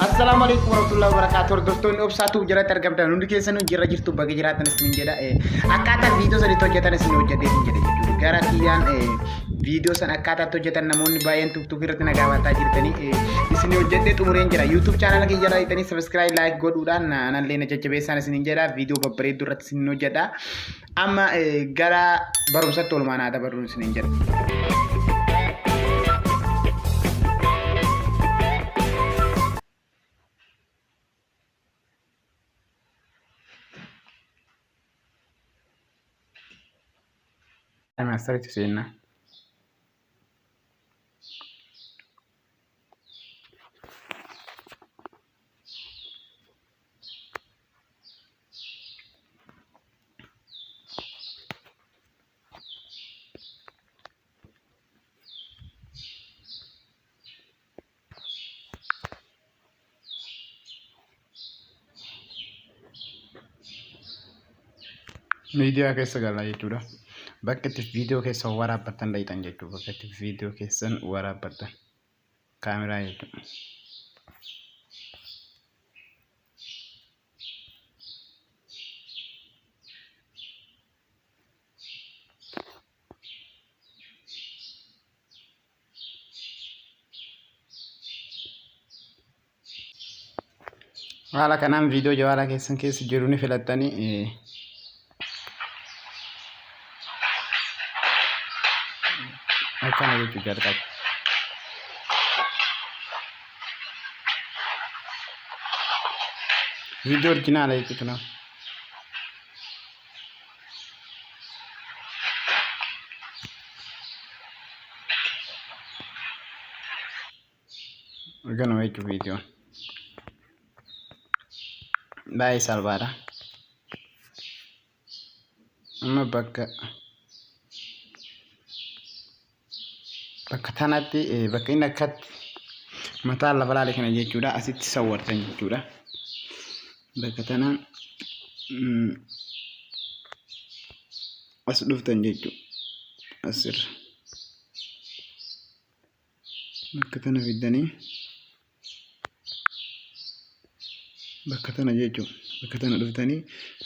Assalaamu alaikum warahmatullahi wabarakatuh. Hordoftoonni obsaatu jalatti argamtan hundi keessanuu jirra jirtu baga jiraatan isin jedha. Akkaataa viidiyoo sanitti hojjetan isin hojjedhee isin jedhe jechuudha. Gara kiyyaan viidiyoo san akkaataa itti hojjetan namoonni baay'een tuktuk irratti na gaafataa jirtanii isin hojjedhee xumureen jira. YouTube chaanala kiyya jala dhaqxanii subscribe like godhuudhaan anallee na jajjabeessaan isin jedha. Viidiyoo babbareedduu irratti isin hojjedha. Amma gara barumsatti oolmaan haa dabarruun isin jedha. Maastaritti seenna. Miidiyaa keessa galaa jechuudha. Bakka itti viidiyoo keessan waraabbattan dhayxan jechuudha. Bakka itti viidiyoo keessan waraabbattan. Kaameraa jechuudha. Haala kanaan viidiyoo jawaalaa keessan keessa jiru ni filattanii akkana jechuu jalqaba. Viidiyoo orjinaala jechuudha. Ganuma jechuun viidiyoon. Baay'ee salphaadha. Amma bakka bakka tanatti bakka inni akkatti mataa lafa laale kana jechuudha asitti sawwartan jechuudha. Bakka tanaan as dhuftan jechuudha. Asirra. Bakka tana fiddanii bakka tana jechuudha. Bakka tana dhuftanii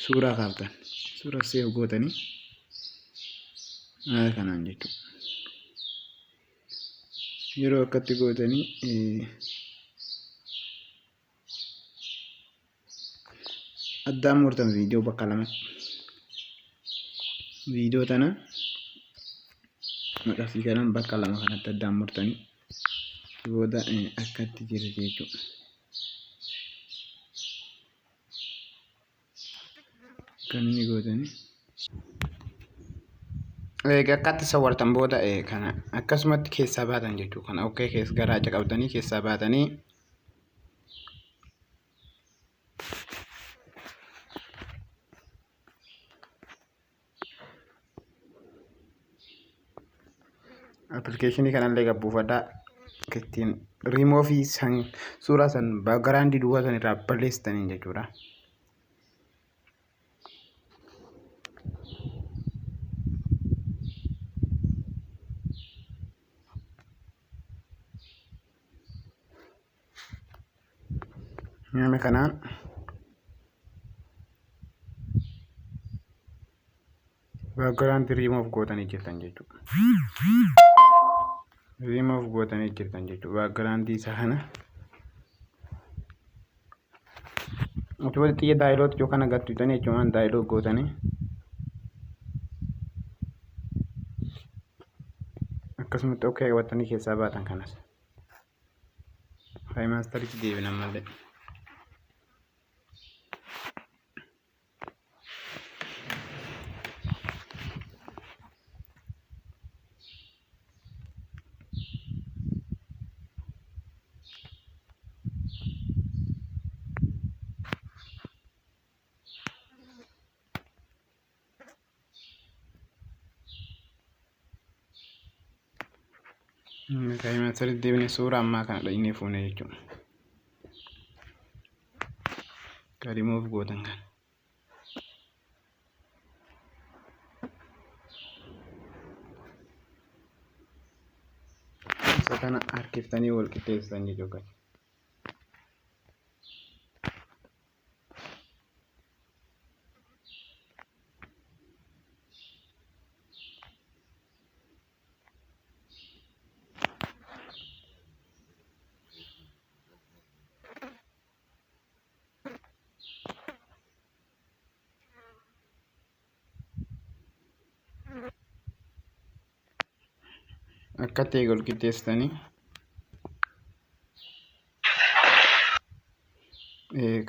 suuraa kaaftan. Suuraa seef gootanii haala kanaan jechuudha. Yeroo akkatti gootanii addaan murtan viidiyoo bakka lamatti. Viidiyoo tana maqasii kanaan bakka lama kanatti addaan murtanii booda akkatti jirti jechuudha. Kan inni gootanii. Egaa akkatti sawwartan booda kana akkasumatti keessaa baatan jechuudha. Kana okkee keessa garaacha qabdanii keessaa baatanii appilikeeshinii kanallee gad buufadhaa ittiin riimoofii san suuraa san baagaraandii duwwaa san irraa balleessitaniin jechuudha. Haala kanaan background remove gootanii jirtan jechuudha. Remove gootanii jirtan jechuudha. Background isaa kana. Utuma xiyya daayilootti yookaan agarsiisanii jechuun daayiloo gootanii. Akkasumatti okkee qabatanii keessaa baatan kanas. Faayimaastaritti deebina ammallee. Faayimaastaritti deebine suura ammaa kana dhaqnee fuune jechuudha. Ka remove gootan kana. Isa kana harkiftanii wal qixxeessitan jechuudha. Akka ta'e wal qixxeessitanii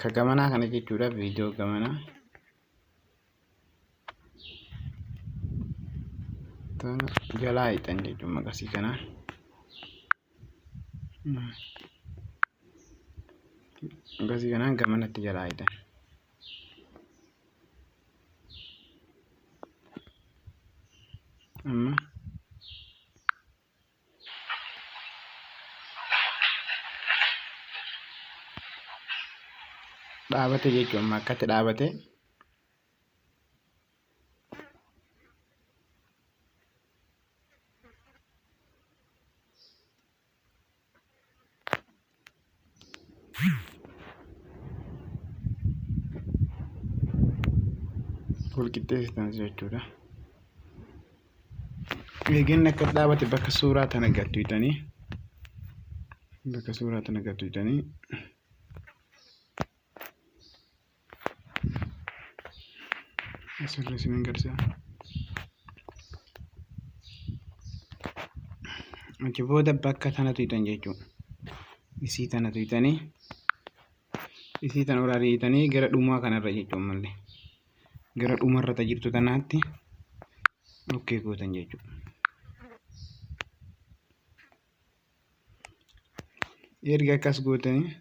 ka gamanaa kana jechuudha viidiyoo gamanaa. Tana jalaa hiixan jechuun maqasii kanaan. Maqasii kanaan gamanatti jalaa hiixan. Amma dhaabate jechuun amma akkatti dhaabate. Wal qixxeessitan jechuudha. Eeganni akka dhaabate bakka suuraa tana gattuutanii bakka suuraa tana gattuutanii asirra isin agarsiisa. Achi booda bakka tana tuqxan jechuudha. Isii tana tuqxanii isii tana ol ariitanii gara dhumaa kanarra jechuudha ammallee. Gara dhumarra ta jirtu tanaatti okkee gootan jechuudha. Erga akkas gootanii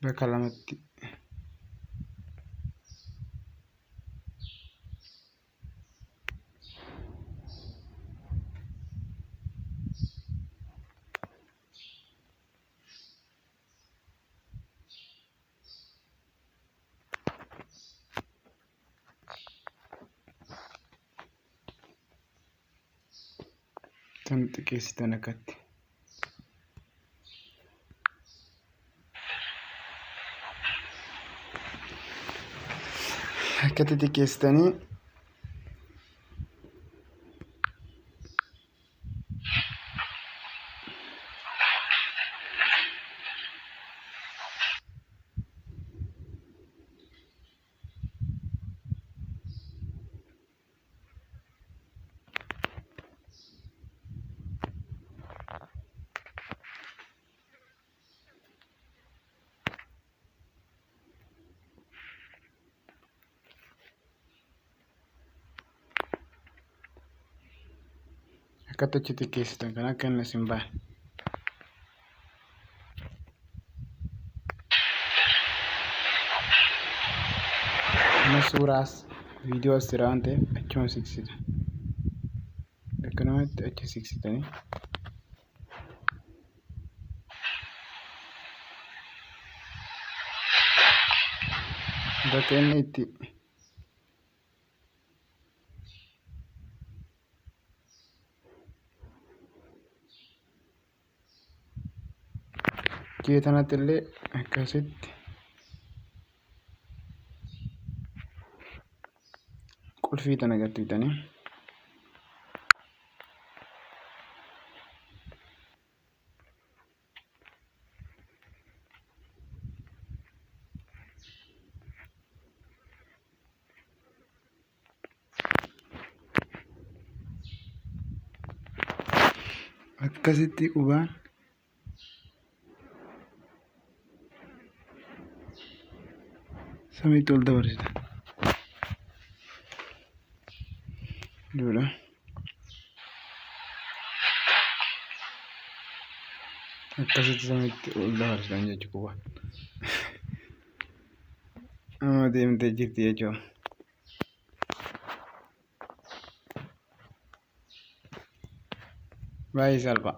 bakka lamatti tan xiqqeessitan akkatti. Akkatti xiqqeessitanii akkatti achi xiqqeessitan kan akka inni isin baane. Amma suuraas viidiyoo as jira waan ta'eef achuma siqsita. Akkanumatti achi siqsitanii. Bakka inni itti Jee tanatti illee akkasitti qulfii tana gad tuqxanii akkasitti qubaan samiitti ol dabarsita. Duudha. Akkasitti samiitti ol dabarsitan jechuudha qubaan. Amma deemtee jirti jechuudha. Baay'ee salphaa.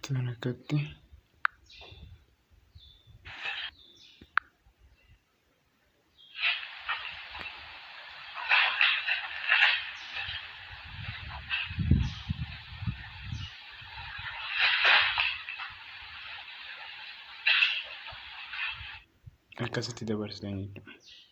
Tana akkatti. Akkasitti dabarsitan jechuudha.